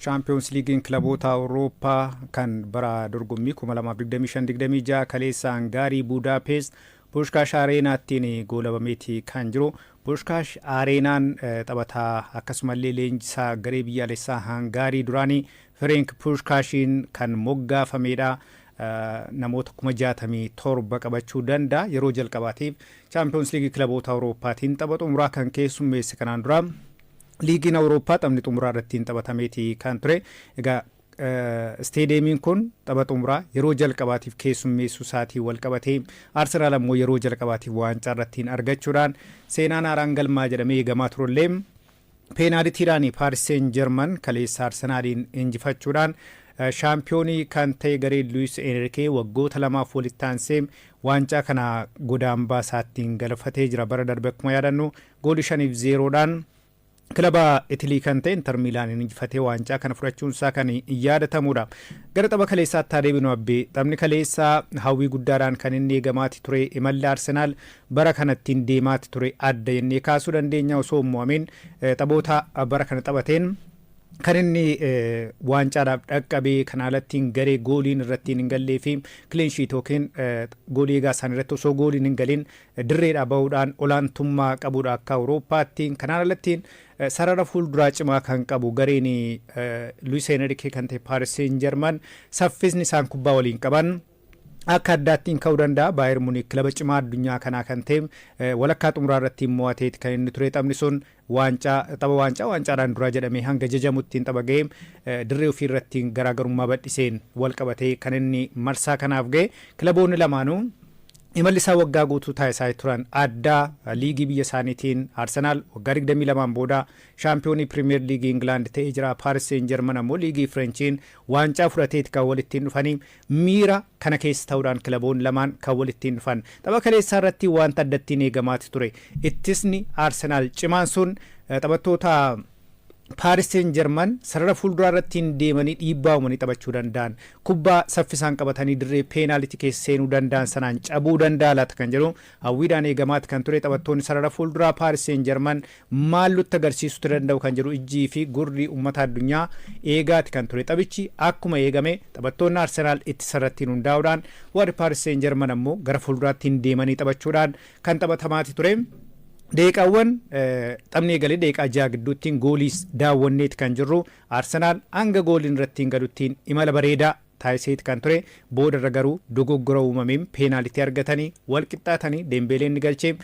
Shaampiyoons Liigiin kilaboota Awurooppaa kan bara dorgommii 2025-26 kaleessa Hangaarii Buudaapeest Pushkaash Areenaattiin goolabameeti kan jiru. Pushkaash Areenaan taphataa akkasumallee leenjisaa garee biyyaalessaa Hangaarii duraanii Ferenk Pushkaashiin kan moggaafameedha. Namoota 67,000 qabachuu danda'a. Yeroo jalqabaatiif Chaampiyoons Liigii kilaboota Awurooppaatiin tapha xumuraa kan keessummeesse. Kanaan dura liigiin Awurooppaa taphni xumuraa irratti hin taphatameeti kan ture. Egaa isteedeemiin kun tapha xumuraa yeroo jalqabaatiif keessummeessuu isaatiin wal qabatee, Arsenaal ammoo yeroo jalqabaatiif waancaa irratti argachuudhaan seenaan haaraan galmaa jedhamee eegamaa turullee, peenaalitiidhaan Paaris Seen Jarman kaleessa Arsenaaliin injifachuudhaan shaampiyoonii kan ta'e garee Luis Enrique waggoota 2f walitti aansee waancaa kana godaambaa isaattiin galfatee jira. Bara darbe akkuma yaadannu goolii 5-0dhaan kilaba Itilii kan ta'e Inter Miilaaniin injifatee waancaa kana fudhachuun isaa kan yaadatamudha. Gara tapha kaleessaatti haa deebinu, Abbee. Taphni kaleessaa hawwii guddaadhaan kan inni eegamaati ture. Imalli Arsenaal bara kanattiin deemaati ture adda jennee kaasuu dandeenya. Osoo hin mo'amin taphoota bara kana taphateen kan inni waancaadhaaf dhaqqabee, kan alattiin garee gooliin irratti hin gallee fi clean sheet yookiin goolii eegaa isaan irratti osoo gooliin hin galin dirreedhaa bahuudhaan olaantummaa qabudha akka Awurooppaatti. Kanaan alattiin sarara fuulduraa cimaa kan qabu gareen Luis Enrique kan ta'e Paris Saint-Germain saffisni isaan kubbaa waliin qaban akka addaattiin ka'uu danda'a. Baayern Munich kilaba cimaa addunyaa kanaa kan ta'e walakkaa xumuraa irratti mo'ateeti kan inni ture. Taphni sun waancaa tapha waancaa waancaadhaan duraa jedhamee hanga jajamutti tapha ga'e, dirree ofii irratti garaagarummaa bal'iseen wal qabatee kan inni marsaa kanaaf ga'e. Kilaboonni lamaanuu imalli isaa waggaa guutuu taasisaa turan addaa. Liigii biyya isaaniitiin Arsenaal waggaa 22 booda shaampiyoonii Pirimeer Liigii Ingilaand ta'ee jira. Paaris Seen Jarman ammoo liigii Firenchiin waancaa fudhateeti kan walittiin dhufanii. Miira kana keessa ta'uudhaan kilaboonni lamaan kan walittiin dhufan. Tapha kaleessaa irratti wanta addattiin eegamaati ture, ittisni Arsenaal cimaan sun taphattoota Paaris Seen Jarman sarara fuulduraa irratti deemanii dhiibbaa uumanii taphachuu danda'an, kubbaa saffisaan qabatanii dirree peenaalitii keessa seenuu danda'an sanaan cabuu danda'a laata kan jedhu hawwiidhaan eegamaati kan ture. Taphattoonni sarara fuulduraa Paaris Seen Jarman maal nutti agarsiisuu danda'u kan jedhu ijjii fi gurri uummata addunyaa eegaati kan ture. Taphichi akkuma eegame taphattoonni Arsenaal ittisa irratti hundaa'uudhaan, warri Paaris Seen Jarman ammoo gara fuulduraatti deemanii taphachuudhaan kan taphatamaati ture. Deeqaawwan taphni eegalee deeqaa 6 gidduuttiin gooliis daawwanneeti kan jirru. Arsenaal hanga gooliin irratti hin galuttiin imala bareedaa taasiseeti kan ture. Boodarra garuu dogoggora uumameen peenaalitii argatanii wal qixxaatanii, Deembeeleen ni galchee.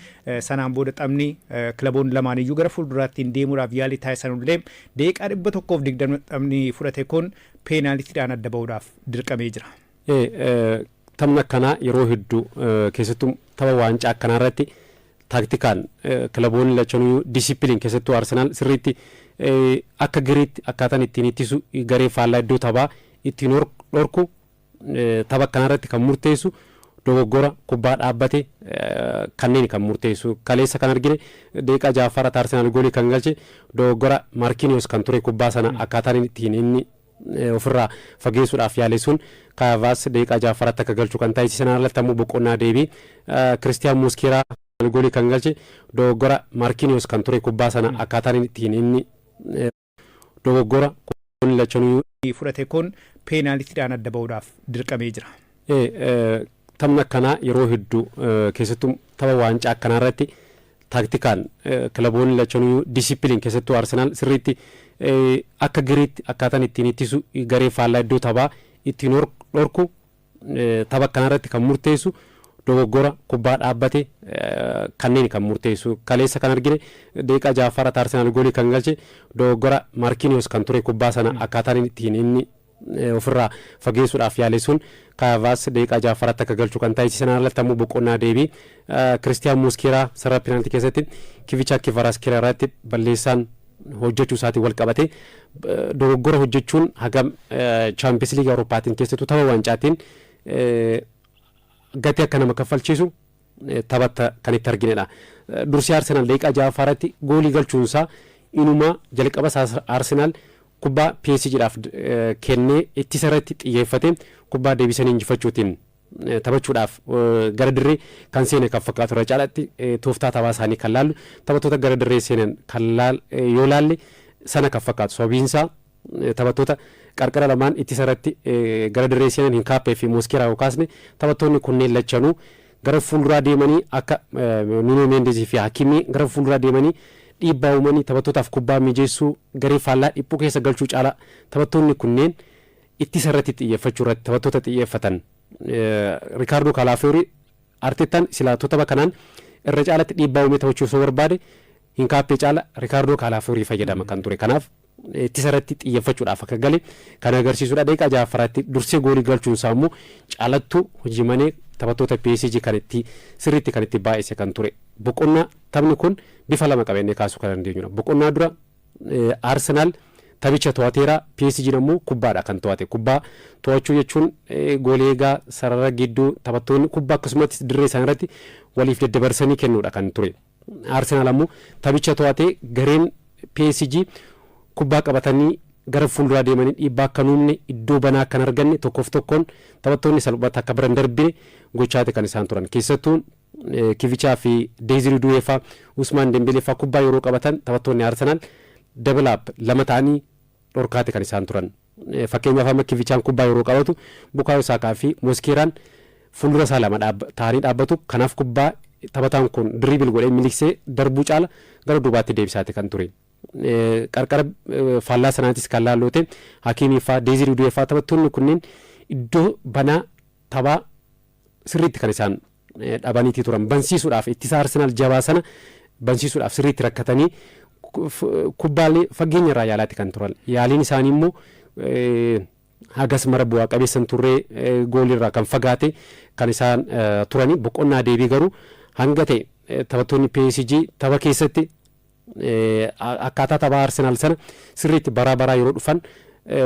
Sanaan booda taphni kilaboonni lamaan iyyuu gara fuulduraattiin deemuudhaaf yaalii taasisanullee, deeqaa 120 taphni fudhate kun peenaalitiidhaan adda bahuudhaaf dirqamee jira. Taphni akkanaa yeroo hedduu, keessattuu tapha waancaa akkanaa irratti, taaktikaan kilaboonni lachanuu discipline, keessattuu Arsenaal sirriitti akka gareetti akkaataan ittiin ittisu, garee faallaa iddoo taphaa ittiin dhorku, tapha akkanaa irratti kan murteessu dogoggora kubbaa dhaabbate kanneen kan murteessu. Kaleessa kan argine deeqaa 6ffaarratti Arsenaal goolii kan galche dogoggora Maarkiniyoos kan ture. Kubbaa sana akkaataan ittiin inni ofirraa fageessuudhaaf yaale sun Kaavaas deeqaa 6ffaarratti akka galchu kan taasise. Sanaan alatti ammoo boqonnaa deebii Kiristiyaan Muskeeraa goolii kan galche dogoggora Maarkiniyoos kan ture. Kubbaa sana akkaataan ittiin inni dogoggora lachanuu fudhate kun peenaalitiidhaan adda bahuudhaaf dirqamee jira. Taphni akkanaa yeroo hedduu, keessattuu tapha waancaa akkanaa irratti, taaktikaan kilaboonni lachanuu discipline, keessattuu Arsenaal sirriitti akka gareetti akkaataan ittiin ittisu, garee faallaa iddoo taphaa ittiin dhorku, tapha akkanaa irratti kan murteessu dogoggora kubbaa dhaabbate kanneen kan murteessu. Kaleessa kan argine deeqaa 6ffaarratti Arsenaal goolii kan galche dogoggora Maarkiniyoos kan ture. Kubbaa sana akkaataan ittiin inni ofirraa fageessuudhaaf yaale sun Kaavaas deeqaa 6ffaarratti akka galchu kan taasise. Sanaan alatti ammoo boqonnaa deebii Kiristiyaan Muskeeraa sarara peenaaltii keessatti Kivichaa Kivaraaskeeraa irratti balleessaan hojjechuu isaatiin wal qabate, dogoggora hojjechuun hagam Chaampiyoons Liigii Awurooppaatiin, keessattuu tapha waancaatiin, gatii akka nama kaffalchiisu taphatta kan itti arginedha. Dursi Arsenaal daqiiqaa 6ffaarratti goolii galchuunsaa inumaa jalqaba Arsenaal kubbaa PSGdhaaf kennee ittisa irratti xiyyeeffate kubbaa deebisanii injifachuutiin taphachuudhaaf gara dirree kan seene kan fakkaatu. Irra caalaatti tooftaa taphaa isaanii kan laallu, taphattoota gara dirree seenan kan yoo laalle sana kan fakkaatu, sababiin isaa Taphattoota qarqara lamaan ittisa irratti gara dirree seenan Hinkaappee fi Moskeeraa yoo kaasne, taphattoonni kunneen lachanuu gara fuulduraa deemanii akka Nuno Meendezii fi Hakimii gara fuulduraa deemanii dhiibbaa uumanii taphattootaaf kubbaa mijeessuu, garee faallaa dhiphuu keessa galchuu caalaa taphattoonni kunneen ittisa irratti xiyyeeffachuu irratti taphattoota xiyyeeffatan. Rikaardoo Kaalaafiyorii Arteettaan silaa tapha kanaan irra caalatti dhiibbaa uumee taphachuu osoo barbaade Hinkaappee caala Rikaardoo Kaalaafiyorii fayyadama kan ture. Kanaaf ittisa irratti xiyyeeffachuudhaaf akka gale kan agarsiisudha. Daqiiqaa 6ffaratti dursee goolii galchuun isaa immoo caalattuu hojii manee taphattoota PSG kan itti sirriitti kan itti baay'ise kan ture. Boqonnaa taphni kun bifa lama qabannee kaasuu kan dandeenyudha. Boqonnaa dura Arsenaal taphicha to'ateera, PSG ammoo kubbaadha kan to'ate. Kubbaa to'achuu jechuun goolii eegaa, sarara gidduu taphattoonni kubbaa akkasumas dirree isaanii irratti waliif daddabarsanii kennuudha kan ture. Arsenaal ammoo taphicha to'atee gareen PSG kubbaa qabatanii gara fuulduraa deemanii dhiibbaa akka nuumne, iddoo banaa akka hin arganne, tokkoof tokkoon taphattoonni salphumatti akka bira hin darbine gochaati kan isaan turan. Keessattuu Kivichaa fi Deezirii Duwee faa, Usmaan Dembelee faa kubbaa yeroo qabatan taphattoonni Arsenaal double up lama ta'anii dhorkaati kan isaan turan. Fakkeenyaaf amma Kivichaan kubbaa yeroo qabatu Bukaayoo Saakaa fi Moskeeraan fuuldura isaa lama ta'anii dhaabbatu. Kanaaf kubbaa taphataan kun dribble godhee miliksee darbuu caala gara duubaatti deebisaati kan ture. Qarqara faallaa sanaatis kan laalloote Hakiimii faa, Deezirii Duwee faa taphattoonni kunneen iddoo banaa taphaa sirriitti kan isaan dhabaniitii turan. Bansiisuudhaaf ittisa Arsenaal jabaa sana bansiisuudhaaf sirriitti rakkatanii kubbaalee fageenya irraa yaalaatti kan turan. Yaaliin isaanii immoo hagas mara bu'aa qabeessan turree, goolirraa kan fagaate kan isaan turani. Boqonnaa deebii garuu hanga ta'e taphattoonni PSG tapha keessatti akkaataa tapha Arsenaal sana sirriitti baraa baraa yeroo dhufan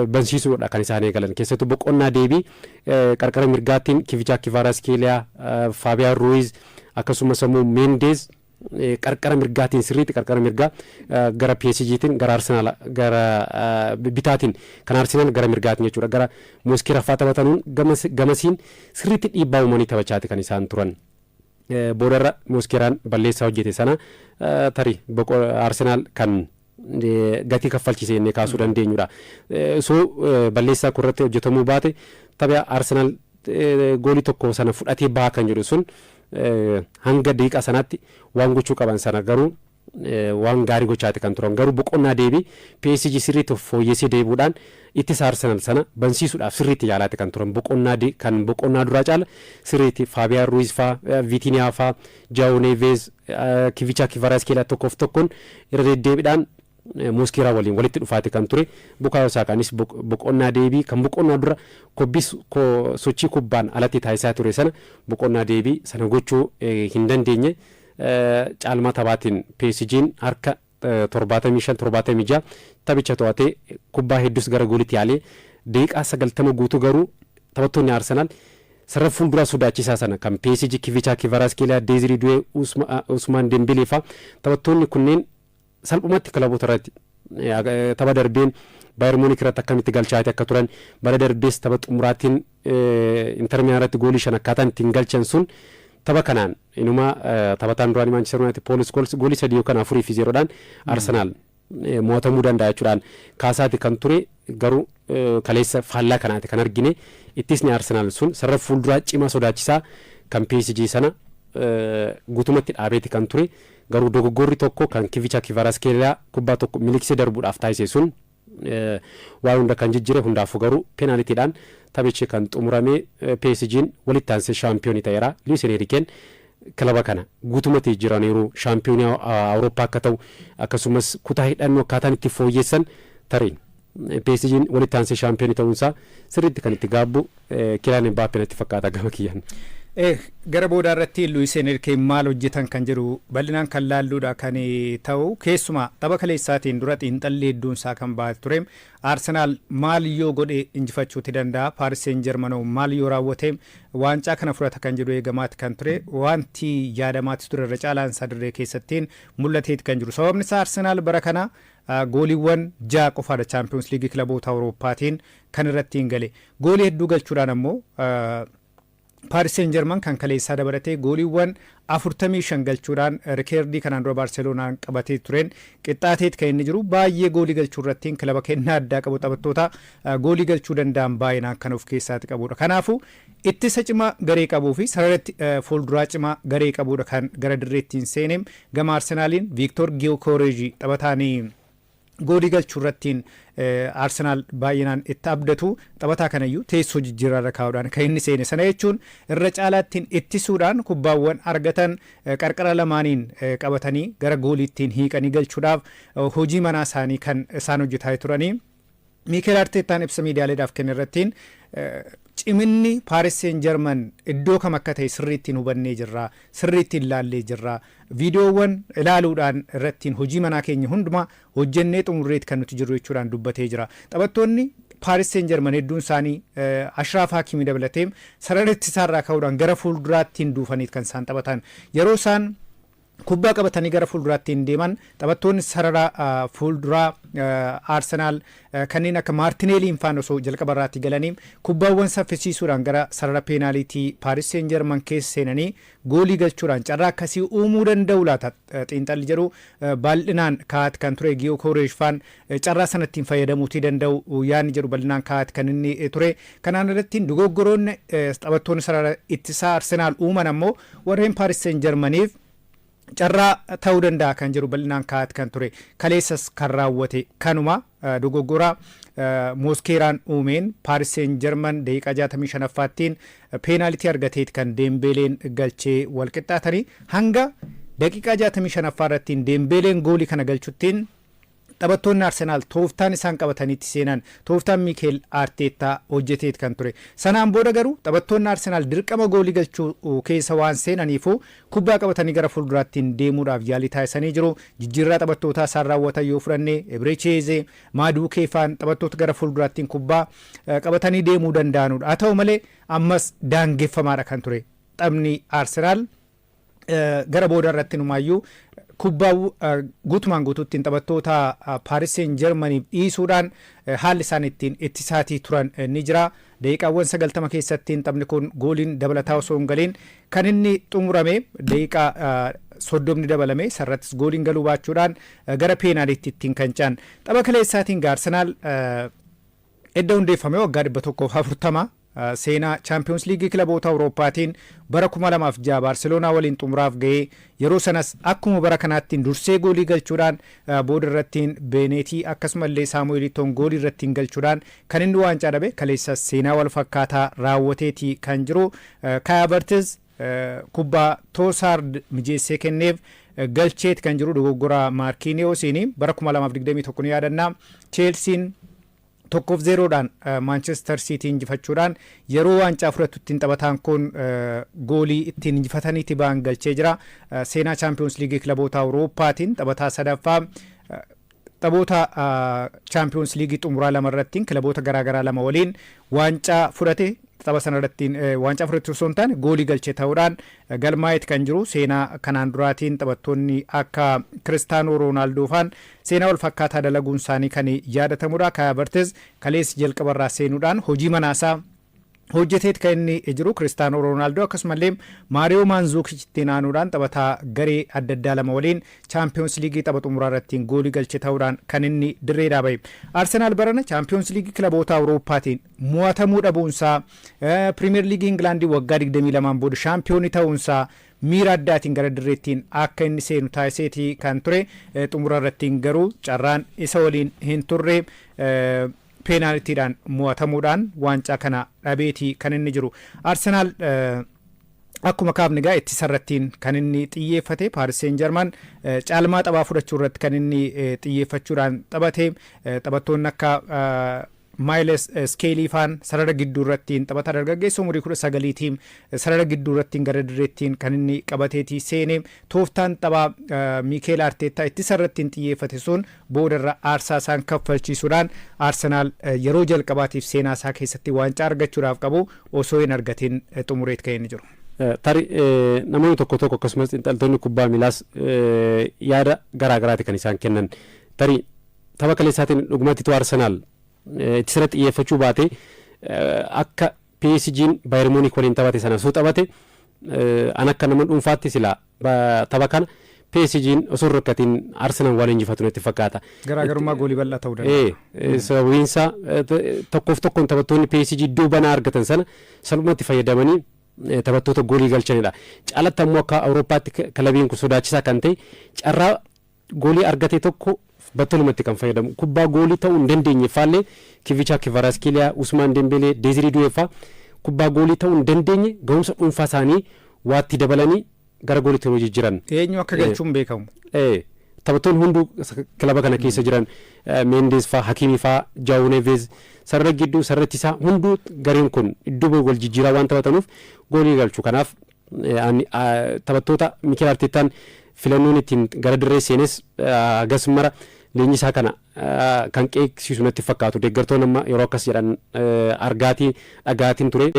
bansiisuudha kan isaan eegalan. Keessattuu boqonnaa deebii qarqara mirgaattiin Kivichaa Kivaaraskeeliyaa, Faabiyaan Ruiz akkasumas immoo Meendeez qarqara mirgaatiin sirriitti qarqara mirgaa gara PSGtiin gara Arsenaal gara bitaatiin kan Arsenaal gara mirgaatiin jechuudha gara Moskeeraa fa'aa taphatanuun gamasiin sirriitti dhiibbaa uumanii taphachaati kan isaan turan. Boodarra Moskeeraan balleessaa hojjete sana tarii Arsenaal kan gatii kaffalchiise jennee kaasuu dandeenyudha. So balleessaa kurratti hojjetamuu baate tapha Arsenaal goolii tokko sana fudhatee baha kan jedhu sun hanga daqiiqaa sanaatti waan gochuu qaban sana garuu waan gaarii gochaati kan turan. Garuu boqonnaa deebii PSG sirriitti fooyyessee deebi'uudhaan ittisa Arsenaal sana bansiisuudhaaf sirriitti yaalaati kan turan. Boqonnaa kan boqonnaa duraa caala sirriitti Faabiyaan Ruiz faa, Viitiniyaa faa, Jaao Neves, Kivichaa Kivaaraskeelaa tokkoof tokkoon irra deddeebiidhaan Moskeeraa waliin walitti dhufaati kan ture. Bukaayoo Saakaanis boqonnaa deebii kan boqonnaa dura kobbis sochii kubbaan alatti taasisaa ture sana boqonnaa deebii sana gochuu hin dandeenye. Caalmaa taphaatiin PSG'n harka 75 76 taphicha to'atee kubbaa hedduus gara goolitti yaalee daqiiqaa 90 guutuu garuu taphattoonni Arsenaal sarara fuulduraa sodaachisaa sana kan PSG Kivichaa Kivaaraskeeliyaa, Deezirii Duwee, Usmaan Dembelee faa taphattoonni kunneen salphumatti kilaboota irratti tapha darbeen Baayern Muunik irratti akkamitti galchaati akka turan, bara darbees tapha xumuraatiin Inter Milan irratti goolii 5 akkaataan ittiin galchan sun tapha kanaan inuma taphataan duraanii Manchester United Paul Scholes goolii 3 yookaan 4 fi 0dhaan Arsenaal mo'atamuu danda'a jechuudhaan kaasaati kan ture. Garuu kaleessa faallaa kanaati kan argine. Ittisni Arsenaal sun sarara fuulduraa cimaa sodaachisaa kan PSG sana guutumatti dhaabeeti kan ture. Garuu dogoggorri tokko kan Kivicha Kivaaraskeeliyaa kubbaa tokko miliksee darbuudhaaf taasise sun waan hunda kan jijjiire. Hundaafuu garuu peenaalitiidhaan taphichi kan xumurame, PSG'n walitti aansee shaampiyoonii ta'eera. Luis Enriqueen kilaba kana guutumatti jijjiiraniiru, shaampiyoonii Awurooppaa akka ta'u akkasumas kutaa hidhannoo akkaataan itti fooyyessan tarii PSG'n walitti aansee shaampiyoonii ta'uunsaa sirriitti kan itti gaabbu Kilaan Mbaappee natti fakkaata gama kiyyaan. Gara boodaa irratti Luis Enrique maal hojjetan kan jedhu bal'inaan kan laalluudha kan ta'u. Keessumaa tapha kaleessaatiin dura xiinxalli hedduun isaa kan baate ture. Arsenaal maal yoo godhe injifachuuti danda'a? Paaris Seen Jarmanoo maal yoo raawwate waancaa kana fudhata kan jedhu eegamaati kan ture. Wanti yaadamaati ture irra caalaan isaa dirree keessattiin mul'ateeti kan jiru. Sababni isaa Arsenaal bara kana gooliiwwan 6 qofaadha Chaampiyoons Liigii kilaboota Awurooppaatiin kan irratti hin gale. Goolii hedduu galchuudhaan ammoo Paaris Seen Jarman kan kaleessaa dabalatee gooliiwwan 45 galchuudhaan rikeerdii kanaan dura Baarseloonaan qabatee tureen qixxaateet kan inni jiru. Baay'ee goolii galchuu irratti kilaba kennaa addaa qabu, taphattoota goolii galchuu danda'an baay'inaan kan of keessaatti qabudha. Kanaafuu ittisa cimaa garee qabuu fi sararatti fuulduraa cimaa garee qabudha kan gara dirreettiin seenee. Gama Arsenaaliin Viiktor Giyookoreejii, taphataanii goolii galchuu irrattiin Arsenaal baay'inaan itti abdatu, taphataa kanayyuu teessoo jijjiirraa kaa'uudhaan kan inni seene. Sana jechuun irra caalaattiin ittisuudhaan kubbaawwan argatan qarqara lamaaniin qabatanii gara gooliittiin hiiqanii galchuudhaaf hojii manaa isaanii kan isaan hojjetaa turanii. Miikeel Arteettaan ibsa miidiyaaleedhaaf kenne irrattiin ciminni Paaris Seen Jarman iddoo kam akka ta'e sirriittiin hubannee jirra, sirriittiin ilaallee jirra, viidiyoowwan ilaaluudhaan irrattiin hojii manaa keenya hundumaa hojjennee xumurreet kan nuti jirru jechuudhaan dubbatee jira. Taphattoonni Paaris Seen Jarman hedduun isaanii, Ashraaf Hakimii dabalatee, sarara ittisaarraa ka'uudhaan gara fuulduraattiin duufaniit kan isaan taphatan. Yeroo isaan kubbaa qabatanii gara fuulduraatti deeman, taphattoonni sarara fuulduraa Arsenaal kanneen akka Maartineeliin faan osoo jalqaba irraatti galanii kubbaawwan saffisiisuudhaan gara sarara peenaalitii Paaris Seen Jarman keessa seenanii goolii galchuudhaan carraa akkasii uumuu danda'u laata xiinxalli jedhu bal'inaan kaa'at kan ture. Giyookoreesh faan carraa sanattiin fayyadamuutii danda'u yaadni jedhu bal'inaan kaa'at kan inni ture. Kanaan irratti dogoggoroonni taphattoonni sarara ittisaa Arsenaal uuman ammoo warreen Paaris Seen Jarmaniif carraa ta'uu danda'a kan jedhu bal'inaan kaa'at kan ture. Kaleessas kan raawwate kanuma. Dogoggora Mooskeeraan uumeen Paaris Seen Jarman daqiiqaa 65ffaattiin peenaalitii argateet kan Deembeeleen galchee walqixxaatanii. Hanga daqiiqaa 65ffaa irrattiin Deembeeleen goolii kana galchuttiin taphattoonni Arsenaal tooftaan isaan qabataniitti seenan, tooftaan Miikeel Arteettaa hojjeteet kan ture. Sanaan booda garuu taphattoonni Arsenaal dirqama goolii galchuu keessa waan seenaniifu kubbaa qabatanii gara fuulduraattiin deemuudhaaf yaalii taasisanii jiru. Jijjiirraa taphattootaa isaan raawwatan yoo fudhanne, Ebrecheeze, Maaduukee faan taphattoota gara fuulduraattiin kubbaa qabatanii deemuu danda'anudha. Haa ta'u malee ammas daangeffamaadha kan ture taphni Arsenaal. Gara booda irratti numaayyuu kubbaa guutumaan guutuutti taphattoota Paaris Seen Jarmaniif dhiisuudhaan haalli isaan ittiin ittisaatii turan ni jira. Daqiiqaawwan 90 keessatti taphni kun gooliin dabalataa osoo hin galiin kan inni xumurame. Daqiiqaa 30 dabalame sarrattis gooliin galuu baachuudhaan gara peenaaliitti ittiin kan ce'an. Tapha kaleessaatiin Arsenaal edda hundeeffame waggaa 140, seenaa Chaampiyoons Liigii kilaboota Awurooppaatiin bara 2006 Baarseloonaa waliin xumuraaf ga'ee, yeroo sanas akkuma bara kanaattiin dursee goolii galchuudhaan, booda irrattiin Beeneetii akkasumallee Saamu'eel Etoon goolii irrattiin galchuudhaan kan inni waancaa dhabe, kaleessa seenaa wal fakkaataa raawwateeti kan jiru. Kaayi Havertiz kubbaa Toosaard mijeessee kenneef galcheet kan jiru dogoggora Maarkiiniyoosiin. Bara 2021 ni yaadannaa, Cheelsiin 1-0dhaan Maanchestar Siitii injifachuudhaan yeroo waancaa fudhatu ittiin taphataan kun goolii ittiin injifataniiti ba'an galchee jira. Seenaa Chaampiyoons Liigii kilaboota Awurooppaatiin taphataa sadaffaa taphoota Chaampiyoons Liigii xumuraa lama irratti kilaboota garaagaraa lama waliin waancaa fudhate, tapha sana irratti waancaa fudhate osoo hin taane goolii galchee ta'uudhaan galmaa'eeti kan jiru. Seenaa kanaan duraatiin taphattoonni akka Kiristaanoo Roonaaldoo faan seenaa wal fakkaataa dalaguun isaanii kan yaadatamudha. Kaayi Havertiz kaleessa jalqabarraa seenuudhaan hojii manaasaa hojjeteet kan inni jiru. Kiristaanoo Roonaaldoo akkasumallee Maariyoo Maanzuukich ittiin aanuudhaan taphataa garee adda addaa lama waliin Chaampiyoons Liigii tapha xumuraa irratti goolii galche ta'uudhaan kan inni dirreedhaa bahe. Arsenaal barana Chaampiyoons Liigii kilaboota Awurooppaatiin mo'atamuu dhabuunsaa, Pirimeer Liigii Ingilaandii waggaa 22 booda shaampiyoonii ta'uunsaa miira addaatiin gara dirreettiin akka inni seenu taasiseeti kan ture. Xumura irrattiin garuu carraan isa waliin hin turre, peenaalitiidhaan mo'atamuudhaan waancaa kana dhabeeti kan inni jiru. Arsenaal akkuma kaafne egaa ittisa irrattiin kan inni xiyyeeffate. Paaris Seen Jarman caalmaa taphaa fudhachuu irratti kan inni xiyyeeffachuudhaan taphate. Taphattoonni akka Maayiles Skeelii faan sarara gidduu irrattiin, taphataa dargaggeessa umurii 19tiin sarara gidduu irrattiin gara dirreettiin kan inni qabateetii seene. Tooftaan taphaa Miikeel Arteettaa ittisa irrattiin xiyyeeffate sun boodarra aarsaa isaan kaffalchiisuudhaan Arsenaal yeroo jalqabaatiif seenaa isaa keessatti waancaa argachuudhaaf qabu osoo hin argatin xumureet kan inni jiru. Tari namoonni tokko tokko akkasumas xiinxaltoonni kubbaa miilaas yaada garaa garaati kan isaan kennan. Tari tapha kaleessaatiin dhugumatti Arsenaal ittisa irratti xiyyeeffachuu baate akka PSG'n Bayern Munich waliin taphate sana osoo taphate, an akka nama dhuunfaatti silaa tapha kana PSG'n osoo hin rakkatiin Arsenal waan injifatu natti fakkaata. Garaagarummaa goolii bal'aa ta'uu danda'a. Sababiin isaa tokkoof tokkoon taphattoonni PSG iddoo banaa argatan sana salphumatti fayyadamanii taphattoota goolii galchanidha. Caalatti ammoo akka Awurooppaatti kilabiin kun sodaachisaa kan ta'e carraa goolii argate tokko battalumatti kan fayyadamu. Kubbaa goolii ta'uu hin dandeenye faallee Kivichaa Kivaraskiliyaa, Usmaan Dembelee, Deezirii Du'eeffaa kubbaa goolii ta'uu hin dandeenye ga'umsa dhuunfaa isaanii waatti dabalanii gara gooliitti yeroo jijjiiran. Eenyu akka galchuun beekamu. Taphattoonni hunduu kilaba kana keessa jiran, Meendees faa, Hakiimii faa, Jaawu Neveez, sarara gidduu, sarara ittisaa hunduu gareen kun iddoo wal jijjiiraa waan taphatanuuf goolii galchu. Kanaaf taphattoota Mikel Arteetaan filannoon ittiin gara dirree seenes hagas mara leenjisaa kana kan qeeqsiisu natti fakkaatu. Deeggartoonni amma yeroo akkas jedhan argaatii dhagaatiin ture.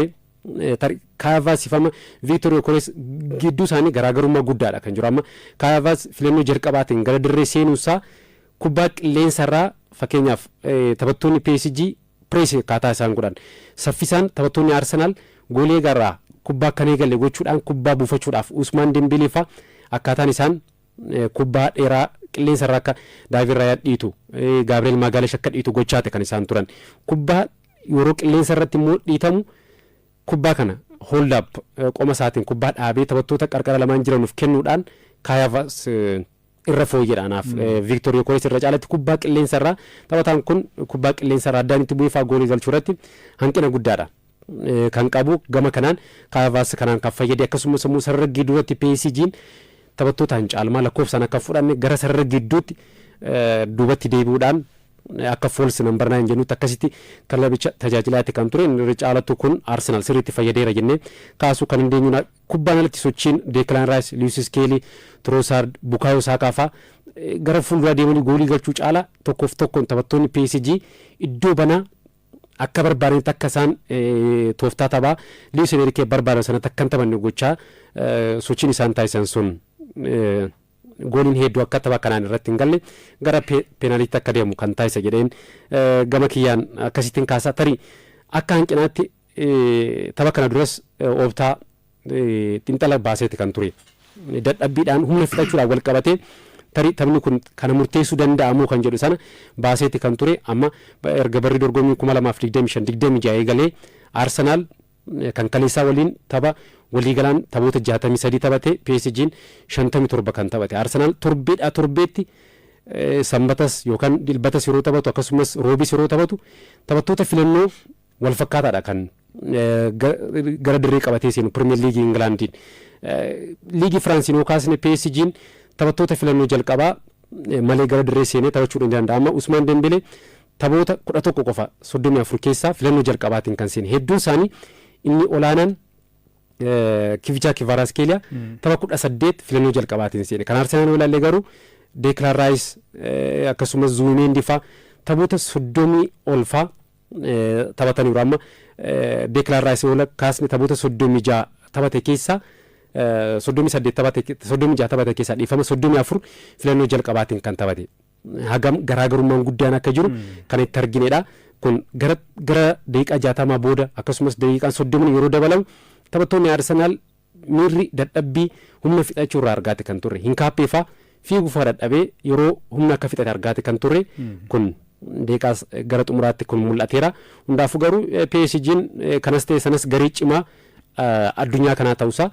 Kaavaas ifama Viiktor Yokorees gidduu isaanii garaagarummaa guddaadha kan jiru. Amma Kaavaas filannoo jalqabaatiin gara dirree seenuusaa kubbaa qilleensarraa, fakkeenyaaf taphattoonni PSG press akkaataa isaan godhan, saffisaan taphattoonni Arsenaal goolii eegarraa kubbaa akka hin eegalle gochuudhaan kubbaa buufachuudhaaf Usmaan Dembelee faa akkaataan isaan kubbaa dheeraa qilleensarraa akka Daavid Raayaa dhiitu, Gaabireel Maagaalesh akka dhiitu gochaate kan isaan turan. Kubbaa yeroo qilleensa irratti immoo dhiitamu kubbaa kana hold up qoma isaatiin kubbaa dhaabee taphattoota qarqara lamaan jiranuuf kennuudhaan Kaayaavas irra fooyyedha anaaf. Viiktor Yokorees irra caalatti kubbaa qilleensa irraa taphataan kun kubbaa qilleensa irraa addaan itti bu'ee faa goolii galchuu irratti hanqina guddaadha kan qabu. Gama kanaan Kaayaavaas kanaan kan fayyade, akkasumas immoo sarara gidduutti PSG'n taphattootaan caalmaa lakkoofsaan akka fudhanne gara sarara gidduutti duubatti deebi'uudhaan akka false number 9 jennutti akkasitti kilabicha tajaajilaatti kan ture. Inni caalattu kun Arsenal sirriitti fayyadeera jennee kaasuu kan dandeenyu. Kubbaan alatti sochiin Declan Rice, Lewis Skelly, Trossard, Bukayo Saka faa gara fuulduraa deemanii goolii galchuu caala tokkoof tokkoon taphattoonni PSG iddoo banaa akka barbaadanitti akka isaan tooftaa taphaa Luis Enrique barbaadan sanatti akka hin taphanne gochaa sochiin isaan taasisan sun gooliin hedduu akka tapha kanaan irratti hin galle, gara peenaaliitti akka deemu kan taasisa jedheen gama kiyyaan akkasittiin kaasaa. Tarii akka hanqinaatti tapha kana duras Ooptaa xiinxala baaseeti kan ture. Dadhabbiidhaan humna fixachuudhaan wal qabatee tarii taphni kun kana murteessuu danda'amuu kan jedhu sana baaseeti kan ture. Amma erga barri dorgommii 2025-26 eegalee Arsenaal kan kaleessaa waliin tapha waliigalaan taphoota 63 taphate, PSG'n 57 kan taphate. Arsenaal torbeedhaa torbeetti, sanbatas yookaan dilbatas yeroo taphatu, akkasumas roobis yeroo taphatu, taphattoota filannoo wal fakkaataadha kan gara dirree qabatee seenu Pirimeer Liigii Ingilaandiin. Liigii Firaansiin yoo kaasne PSG'n taphattoota filannoo jalqabaa malee gara dirree seenee taphachuu ni danda'a. Amma Usmaan Dembelee taphoota 11 qofa 34 keessaa filannoo jalqabaatiin kan seene. Hedduun isaanii, inni olaanaan Kivichaa Kivaaraskeeliyaa tapha 18 filannoo jalqabaatiin seene. Kan Arsenaal yoo ilaalle garuu Declan Rice akkasumas Zuumeendi faa taphoota 30 ol faa taphataniiru. Amma Declan Rice yoo kaasne taphoota 36 taphate keessaa, 38 taphate, 36 taphate keessaa, dhiifama, 34 filannoo jalqabaatiin kan taphate. Hagam garaagarummaan guddaan akka jiru kan itti arginedha. Kun gara daqiiqaa 60 booda akkasumas daqiiqaan 30 yeroo dabalamu taphattoonni Arsenaal miirri dadhabbii humna fixachuu irraa argaate kan turre. Hinkaappee faa fiiguu faa dadhabee yeroo humna akka fixate argaate kan turre kun daqiiqaa gara xumuraatti kun mul'ateera. Hundaafuu garuu PSG'n kanas ta'e sanas garee cimaa addunyaa kanaa ta'uusaa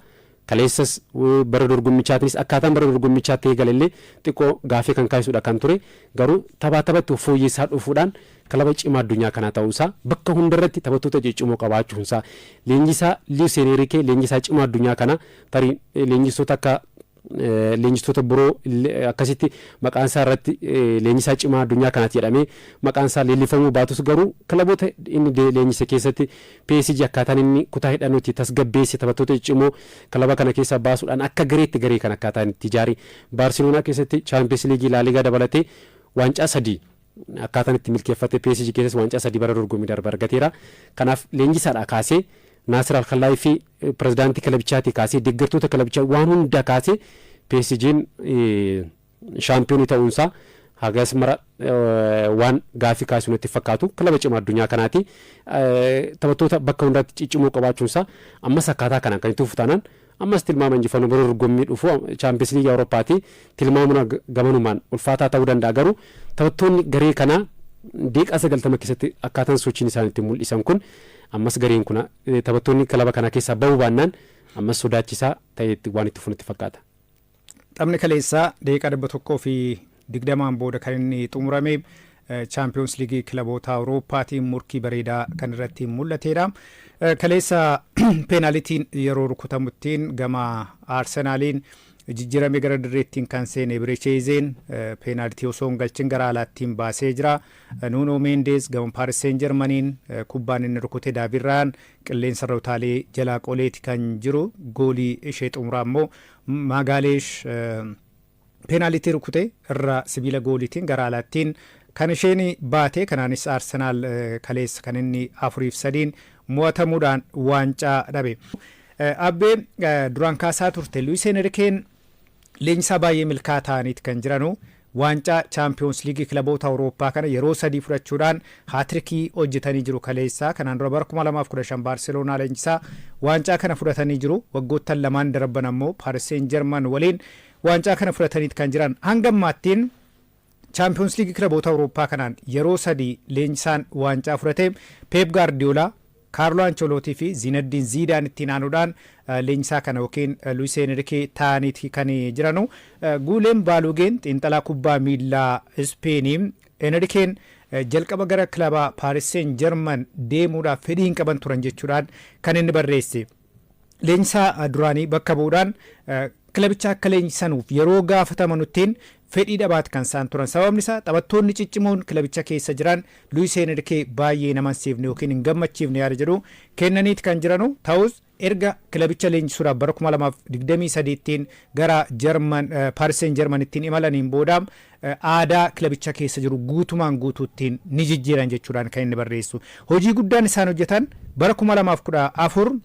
kaleessas bara dorgommichaatiinis akkaataan bara dorgommichaatti eegalellee xiqqoo gaafii kan kaasudha kan ture. Garuu taphaa taphatti fooyyessaa dhufuudhaan kilaba cimaa addunyaa kanaa ta'uusaa, bakka hundarratti taphattoota ciccimoo qabaachuunsaa, leenjisaa Luis Enrique leenjisaa cimaa addunyaa kanaa, tarii leenjistoota akka leenjistoota biroo akkasitti maqaan isaa irratti leenjisaa cimaa addunyaa kanaati jedhamee maqaan isaa leellifamuu baatus, garuu kilaboota inni leenjise keessatti PSG akkaataan inni kutaa hidhannootti tasgabbeesse, taphattoota ciccimoo kilaba kana keessaa baasuudhaan akka gareetti garee kan akkaataan itti ijaare, Baarseloonaa keessatti Chaampiyoons Liigii, Laaligaa dabalatee waancaa sadii akkaataan itti milkeeffate, PSG keessas waancaa sadii bara dorgommii darbe argateera. Kanaaf leenjisaadhaa kaasee Naasir Alkhalaayi fi pirezidaantii kilabichaatii kaasee deeggartoota kilabichaa waan hundaa kaasee PSG'n shaampiyoonii ta'uunsaa Hagas mara waan gaafii kaasuu natti fakkaatu, kilaba cimaa addunyaa kanaati. Taphattoota bakka hundaatti ciccimoo qabaachuunsaa ammas akkaataa kanaan kan itti fufu taanaan, ammas tilmaama injifannoo bara dorgommii dhufu Chaampiyoons Liigii Awurooppaati tilmaamuun gamanumaan ulfaataa ta'uu danda'a. Garuu taphattoonni garee kanaa daqiiqaa 90 keessatti akkaataan sochiin isaan itti mul'isan kun, ammas gareen kun taphattoonni kilaba kanaa keessaa bahuu baannaan, ammas sodaachisaa ta'ee waan itti fufu natti fakkaata. Taphni kaleessaa daqiiqaa 120n booda kan inni xumurame, Chaampiyoons Liigii kilaboota Awurooppaatiin murkii bareedaa kan irratti mul'atedha. Kaleessa peenaalitiin yeroo rukutamuttiin gama Aarsenaaliin jijjiirame gara dirreettiin kan seene Eberechi Ezeen peenaalitii osoo hin galchin gara alaattiin baasee jira. Nuunoo Meendeez gama Paaris Seen Jarmaniin kubbaan inni rukute Daavid Raayaan qilleensa irra utaalee jalaa qoleeti kan jiru. Goolii ishee xumuraa immoo Maagaaleesh peenaalitii rukute irra sibiila gooliitiin gara alaattiin kan isheen baate. Kanaanis Aarsenaal kaleessa kan inni 4-3n mo'atamuudhaan waancaa dhabe. Abbee, duraan kaasaa turte, Luis Enrikeen leenjisaa baay'ee milkaa ta'aniiti kan jiranu. Waancaa Chaampiyoons Liigii kilaboota Awurooppaa kana yeroo sadii fudhachuudhaan haatirikii hojjetanii jiru kaleessaa. Kanaan dura bara 2015 Baarseloonaa leenjisaa waancaa kana fudhatanii jiru. Waggoottan lamaan darban ammoo Paaris Seen Jarman waliin waancaa kana fudhataniit kan jiran. Hanga ammaattiin Chaampiyoons Liigii kilaboota Awurooppaa kanaan yeroo sadii leenjisaan waancaa fudhate Peep Gaardiyoolaa, Kaarloo Ancholootii fi Zineddiin Ziidaan ittiin aanuudhaan leenjisaa kana yookiin Luis Enrique ta'aniiti kan jiranu. Guuleen Baalugeen, xiinxalaa kubbaa miillaa Ispeenii, Enrikeen jalqaba gara kilaba Paaris Seen Jarman deemuudhaaf fedhii hin qaban turan jechuudhaan kan inni barreesse. Leenjisaa duraanii bakka bu'uudhaan kilabicha akka leenjisanuuf yeroo gaafatamanuttiin fedhii dhabaat kan isaan turan. Sababni isaa taphattoonni ciccimoon kilabicha keessa jiran Luis Enrique baay'ee hin amansiifne yookiin hin gammachiifne yaada jedhu kennaniiti kan jiranu. Ta'us erga kilabicha leenjisuudhaaf bara 2023ttiin gara Jarman Paaris Seen Jarmanittiin imalaniin booda aadaa kilabicha keessa jiru guutumaan guutuuttiin ni jijjiiran jechuudhaan kan inni barreessu. Hojii guddaan isaan hojjetan bara 2014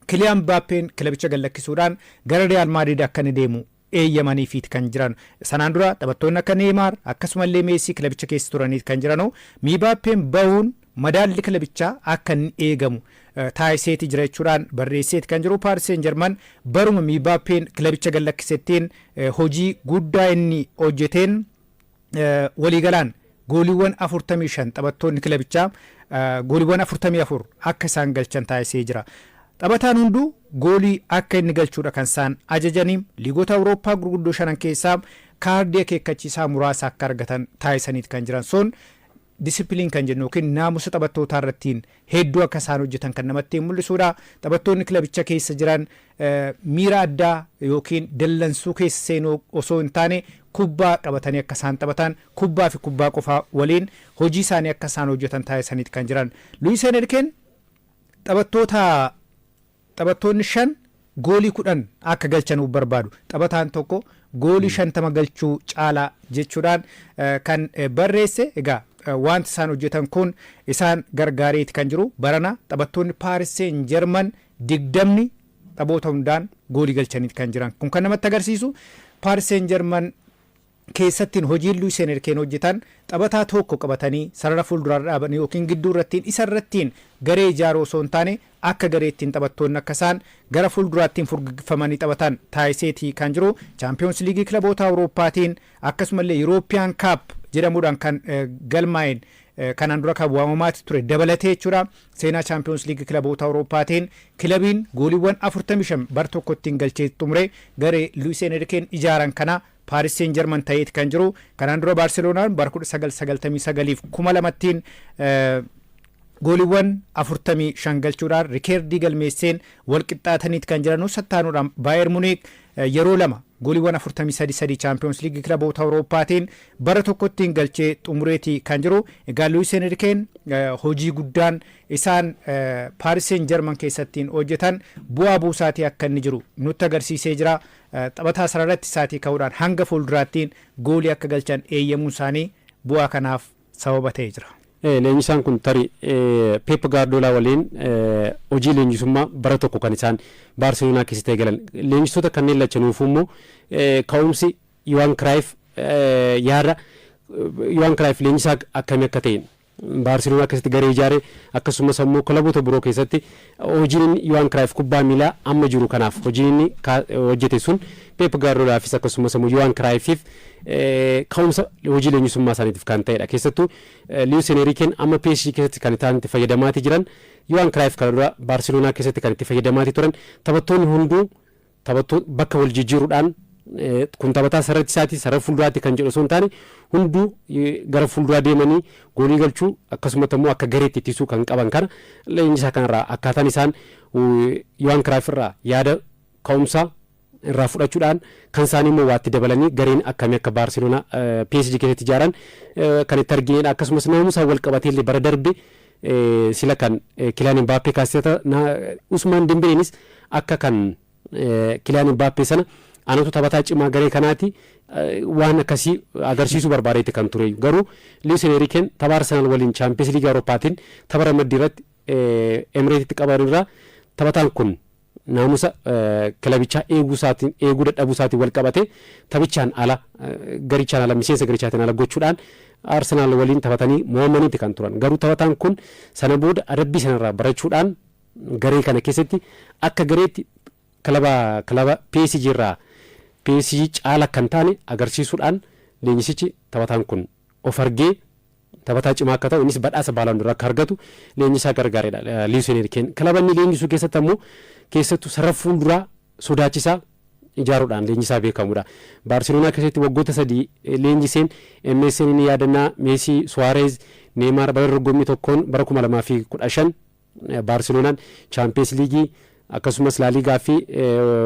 Kiliyaan Mbaappeen kilabicha gallakkisuudhaan gara Riyaal Maadriid akka inni deemu eeyyamaniifiiti kan jiran. Sanaan dura taphattoonni akka Neeymaar akkasumallee Meesii kilabicha keessa turaniiti kan jiranu. Mbaappeen bahuun madaalli kilabichaa akka inni eegamu taasiseeti jira jechuudhaan barreesseeti kan jiru. Paaris Seen Jarman baruma Mbaappeen kilabicha gallakkisettiin hojii guddaa inni hojjeteen waliigalaan gooliiwwan 45, taphattoonni kilabichaa gooliiwwan 44 akka isaan galchan taasisee jira. Taphataan hunduu goolii akka inni galchuudha kan isaan ajajanii. Liigota Awurooppaa gurguddoo shanan keessaa kaardii akeekkachiisaa muraasa akka argatan taasisaniiti kan jiran. Sun discipline kan jennu yookiin naamusa taphattootaa irrattiin hedduu akka isaan hojjetan kan namatti mul'isuudha. Taphattoonni kilabicha keessa jiran miira addaa yookiin dallansuu keessa seenuu osoo hin taane, kubbaa qabatanii akka isaan taphatan, kubbaa fi kubbaa qofaa waliin hojii isaanii akka isaan hojjetan taasisaniiti kan jiran. Luis Enriqueen taphattoonni shan goolii 10 akka galchanuuf barbaadu. Taphataan tokko goolii 50 galchuu caalaa jechuudhaan kan barreesse. Egaa wanti isaan hojjetan kun isaan gargaareeti kan jiru. Barana taphattoonni Paaris Seen Jarman 20ni taphoota hundaan goolii galchaniiti kan jiran. Kun kan namatti agarsiisu Paaris Seen Jarman keessattiin hojiin Luis Enriqueen hojjetan taphataa tokko qabatanii sarara fuulduraa dhaabanii yookiin gidduu irrattiin isa irrattiin garee ijaaruu osoo hin taane, akka gareettiin taphattoonni akka isaan gara fuulduraattiin furguggifamanii taphatan taasiseetii kan jiru. Chaampiyoons Liigii kilaboota Awurooppaatiin akkasumallee Yurooppiyaan Cup jedhamuudhaan kan galmaa'een kanaan dura kan waamamaati ture dabalatee jechuudha. Seenaa Chaampiyoons Liigii kilaboota Awurooppaatiin kilabiin gooliiwwan 45 bar tokkottiin galchee xumure garee Luis Enriqueen ijaaran kana Paaris Seen Jarman ta'eeti kan jiru. Kanaan dura Baarseloonaan bara 1999 fi 2000ttiin gooliiwwan 45 galchuudhaan rikeerdii galmeesseen wal qixxaataniiti kan jiranu. Sattaanuudhaan Baayer Muniik yeroo lama gooliiwwan 43 sadii Chaampiyoons Liigii kilaboota Awurooppaatiin bara tokkottiin galchee xumureeti kan jiru. Egaa Luis Enriqueen hojii guddaan isaan Paaris Seen Jarman keessattiin hojjetan bu'aa buusaatii akka inni jiru nutti agarsiisee jira. Taphataa sararatti isaatii ka'uudhaan hanga fuulduraattiin goolii akka galchan eeyyamuun isaanii bu'aa kanaaf sababa ta'ee jira. Leenjisaan kun tarii Pep Gaardiyoolaa waliin hojii leenjisummaa bara tokko kan isaan Baarseloonaa keessatti eegalan. Leenjistoota kanneen lachanuufuu immoo ka'umsi Yohaan Kiraayif yaada Yohan Cruyff leenjisaa akkamii akka ta'e, Baarseloonaa keessatti garee ijaare, akkasumas ammoo kilaboota biroo keessatti hojiin inni Yohan Cruyff kubbaa miilaa amma jiru kanaaf hojiin inni hojjete sun Pep Guardiolaafis akkasumas ammoo Yohan Cruyffiif ka'umsa hojii leenjisummaa isaaniitiif kan ta'edha. Keessattuu Luis Enriqueen amma PSG keessatti kan isaan itti fayyadamaatii jiran, Yohan Cruyff kana dura Baarseloonaa keessatti kan itti fayyadamaatii turan, taphattoonni hunduu taphattoota bakka wal jijjiiruudhaan, kun taphataa sarara ittisaati, sarara fuulduraatti kan jedhu osoo hin taane, hunduu gara fuulduraa deemanii goolii galchuu, akkasumas immoo akka gareetti ittisuu kan qaban kana leenjisaa kanarraa akkaataan isaan Yohan Cruyff irraa yaada ka'umsaa irraa fudhachuudhaan kan isaanii immoo waatti dabalanii gareen akkamii akka Baarseloonaa PSG keessatti ijaaran kan itti arginedha. Akkasumas naamusaan wal qabatee illee bara darbe sila kan Kylian Mbappé kaaseta, Usmaan Dembéleenis akka kan Kylian Mbappé sana anatu taphataa cimaa garee kanaati waan akkasii agarsiisuu barbaadeeti kan ture. Garuu Luis Enriqueen tapha Arsenal waliin Champions League Awurooppaatiin tapha ramaddii irratti Emireetitti qaban irraa taphataan kun naamusa kilabichaa eeguu isaatiin, eeguu dadhabuu isaatiin wal qabate taphichaan ala, garichaan ala, miseensa garichaatiin ala gochuudhaan Arsenal waliin taphatanii mo'amaniiti kan turan. Garuu taphataan kun sana booda adabbii sanarraa barachuudhaan garee kana keessatti akka gareetti kilaba PSG irraa PSG caala kan taane agarsiisuudhaan leenjisichi taphataan kun of argee taphataa cimaa akka ta'u, innis badhaasa Ballon d'Or akka argatu leenjisaa gargaaredha Luis Enriqueen. Kilaba inni leenjisuu keessatti ammoo keessattuu sarara fuulduraa sodaachisaa ijaaruudhaan leenjisaa beekamudha. Baarseloonaa keessatti waggoota 3 leenjiseen MSN ni yaadannaa Meesii, Suwaarez, Neemaar bara dorgommii tokkoon bara 2015 Baarseloonaan Chaampiyeens Liigii akkasumas Laaliigaa fi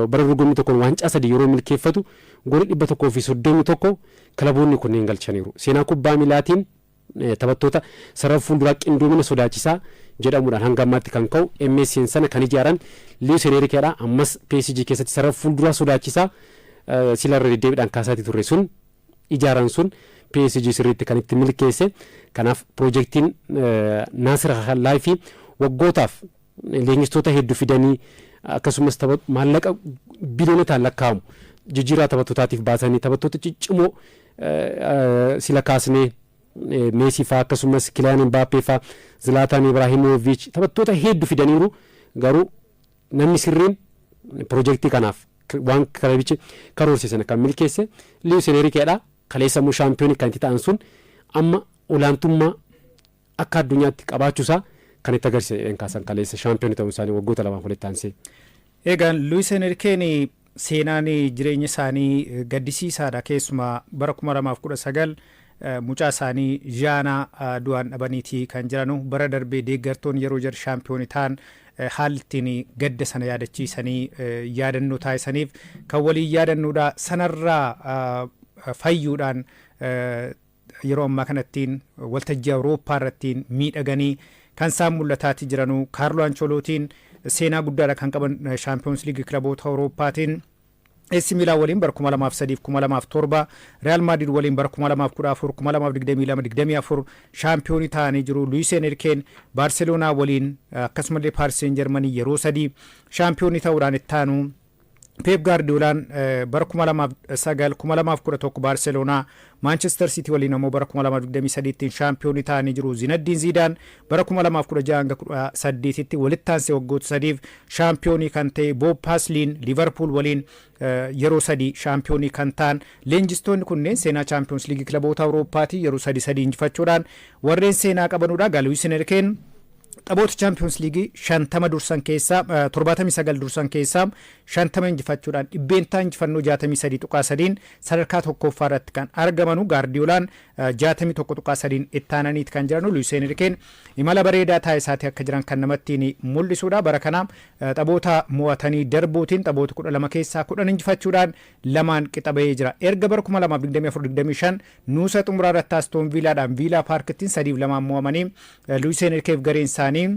bara dorgommii tokkoon waancaa sadii yeroo milkeeffatu goolii 131 kilaboonni kunneen galchaniiru. Seenaa kubbaa miilaatiin taphattoota sarara fuulduraa qindoomina sodaachisaa jedhamuudhaan hanga ammaatti kan ka'u MSN sana kan ijaaran Luis Enriqueedha. Ammas PSG keessatti sarara fuulduraa sodaachisaa sila irra deddeebiidhaan kaasaatii turre sun ijaaran sun PSG sirriitti kan itti milkeesse. Kanaaf piroojeektiin Naasir Khelaifi waggootaaf leenjistoota hedduu fidanii, akkasumas maallaqa biliyoonotaan lakkaa'amu jijjiirraa taphattootaatiif baasanii, taphattoota ciccimoo sila kaasnee Meesii fa'aa, akkasumas Kylian Mbappé fa'aa, Zlatan Ibrahimovic, taphattoota hedduu fidaniiru. Garuu namni sirriin piroojeektii kanaaf waan kilabichi karoorse sana kan milkeesse Luis Enriqueedha. Kaleessa immoo shaampiyoonii kan itti ta'an sun amma olaantummaa akka addunyaatti qabaachuusaa kan itti agarsiise kaasan kaleessa shaampiyoonii ta'uu isaanii waggoota lamaan walitti aansee. Egaa Luis Enriqueen seenaan jireenya isaanii gaddisiisaadha. Keessumaa bara 2019 mucaa isaanii Jaanaa du'aan dhabaniiti kan jiranu. Bara darbee deeggartoonni yeroo jara shaampiyoonii ta'an haalli ittiin gadda sana yaadachiisanii yaadannoo taasisaniif kan waliin yaadannuudha. Sanarraa fayyuudhaan yeroo ammaa kanattiin waltajjii Awurooppaa irrattiin miidhaganii kan isaan mul'ataati jiranuu. Kaarloo Anchoolootiin seenaa guddaadha kan qaban Shaampiyoons Liigii kilaboota Awurooppaatiin. AC Milan waliin bara 2003 2007, Real Madrid waliin bara 2014, 2022, 24 shaampiyoonii ta'anii jiru. Luis Enriqueen Baarseloonaa waliin akkasumallee Paris Saint-Germain yeroo sadii shaampiyoonii ta'uudhaan itti aanu. Pep Guardiolaan bara 2009, 2011 Baarseloonaa, Manchester City waliin ammoo bara 2023tti shaampiyoonii ta'anii jiru. Zinedine Zidane bara 2016 hanga 18tti walitti aansee waggoota sadiif shaampiyoonii kan ta'e, Bob Paisley Liverpool waliin yeroo sadii shaampiyoonii kan ta'an, leenjistoonni kunneen seenaa Chaampiyoons Liigii kilaboota Awurooppaatii yeroo sadi sadii injifachuudhaan warreen seenaa qabanudha. Luis Enriqueen taphoota Chaampiyoons Liigii 50 dursan keessaa, 79 dursan keessaa 50 injifachuudhaan dhibbeentaa injifannoo 63.3n sadarkaa tokkoffaa irratti kan argamanu. Gaardiyoolaan 61.3n itti aananiiti kan jiranu. Luis Enriqueen imala bareedaa taasisaati akka jiran kan namatti mul'isudha. Bara kana taphoota mo'atanii darbuutiin taphoota 12 keessaa 10 injifachuudhaan lamaan qixa bahee jira. Erga bara 2024-25 nuusa xumuraa irratti Astoon Viilaadhaan Viilaa Paarkittiin 3-2 mo'amanii Luis Enriqueef gareen isaanii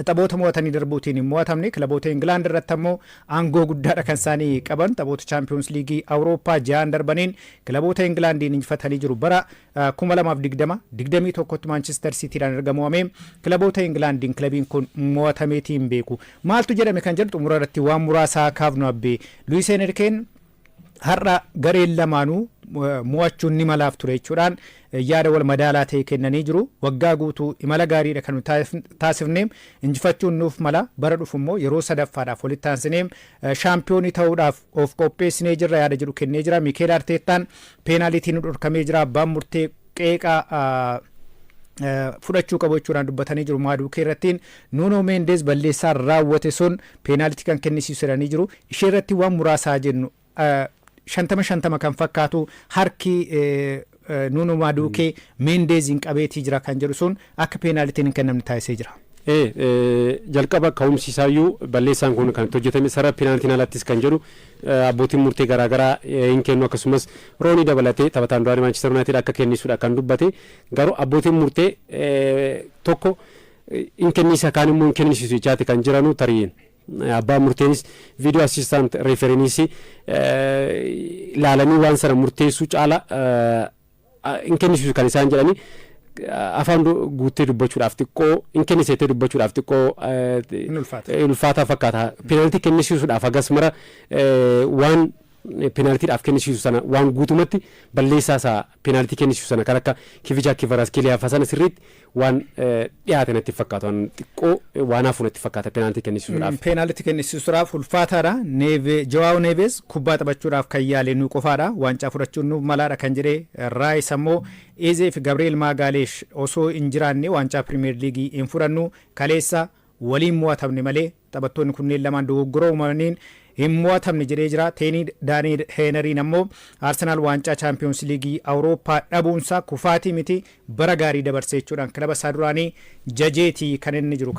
taphoota mo'atanii darbuutiin hin mo'atamne. Kilaboota Ingilaand irratti ammoo aangoo guddaadha kan isaanii qaban. Taphoota Chaampiyoons Liigii Awurooppaa ja'an darbaniin kilaboota Ingilaandiin injifatanii jiru. Bara 2020 21tti Maanchister Siitiidhaan erga mo'amee kilaboota Ingilaandiin kilabiin kun mo'atameetii hin beeku. Maaltu jedhame kan jedhu xumura irratti waan muraasaa kaafnu abbee. Luis Enriqueen har'a gareen lamaanuu Mo'achuun ni malaaf ture jechuudhaan yaada wal madaalaa ta'e kennanii jiru. Waggaa guutuu imala gaariidha kan taasifne, injifachuun nuuf mala. Bara dhufu immoo yeroo sadaffaadhaaf walitti aansinee shaampiyoonii ta'uudhaaf of qopheessinee jirra yaada jedhu kennee jira. Miikeel Arteettaan peenaalitiin nu dhorkamee jira, abbaan murtee qeeqaa fudhachuu qabu jechuudhaan dubbatanii jiru. Maaduukee irrattiin Nuunoo Meendeez balleessaan raawwate sun peenaalitii kan kennisiisu jedhanii jiru. Ishee irratti waan muraasaa jennu, 50-50 kan fakkaatu, harki Nuunoo Maaduukee Meendeeziin qabeetii jira kan jedhu sun akka peenaalitiin hin kennamne taasisee jira. Jalqaba ka'umsi isaayyuu balleessaan kun kan itti hojjetame sarara peenaalitiin alattis kan jedhu abbootiin murtee garaagaraa hin kennu. Akkasumas Roonii dabalatee taphataan duraanii Maanchister Yuunaayitid akka kennisuudha kan dubbate. Garuu abbootiin murtee tokko hin kennisa, kaan immoo hin kennisiisu jechaati kan jiranu. Tarii abbaan murteenis, video assistant refereenis ilaalanii waan sana murteessuu caala hin kennisiisu kan isaan jedhanii. Afaan guuttee dubbachuudhaaf xiqqoo, hin kenniseetee dubbachuudhaaf xiqqoo ulfaataa fakkaata. Peenaaltii kennisiisuudhaaf hagas mara waan peenaaltiidhaaf kennisiisu sana, waan guutumatti balleessaa isaa peenaaltii kennisiisu sana kan akka Kivichaa Kivaraskeliyaa sana sirriitti waan dhiyaate natti fakkaatu. Waan xiqqoo waan hafu natti fakkaata peenaaltii kennisiisuudhaaf. Peenaaltii kennisiisuudhaaf ulfaataadha. Jo'aaw Neeves kubbaa taphachuudhaaf kan yaale nu qofaadha. Waancaa fudhachuun nuuf malaadha kan jedhee Raayis ammoo Eezee fi Gabrieel Maagaaleesh osoo hin jiraanne waancaa Pirimeer Liigii hin fudhannu. Kaleessa waliin mo'atamne malee taphattoonni kunneen lamaan dogoggora uumamaniin hin mo'atamne jedhee jira. Teenii Daaniil Heenariin ammoo Arsenaal waancaa Chaampiyoons Liigii Awurooppaa dhabuunsaa kufaatii miti, bara gaarii dabarsee jechuudhaan kilaba isaa duraanii jajeetii kan inni jiru.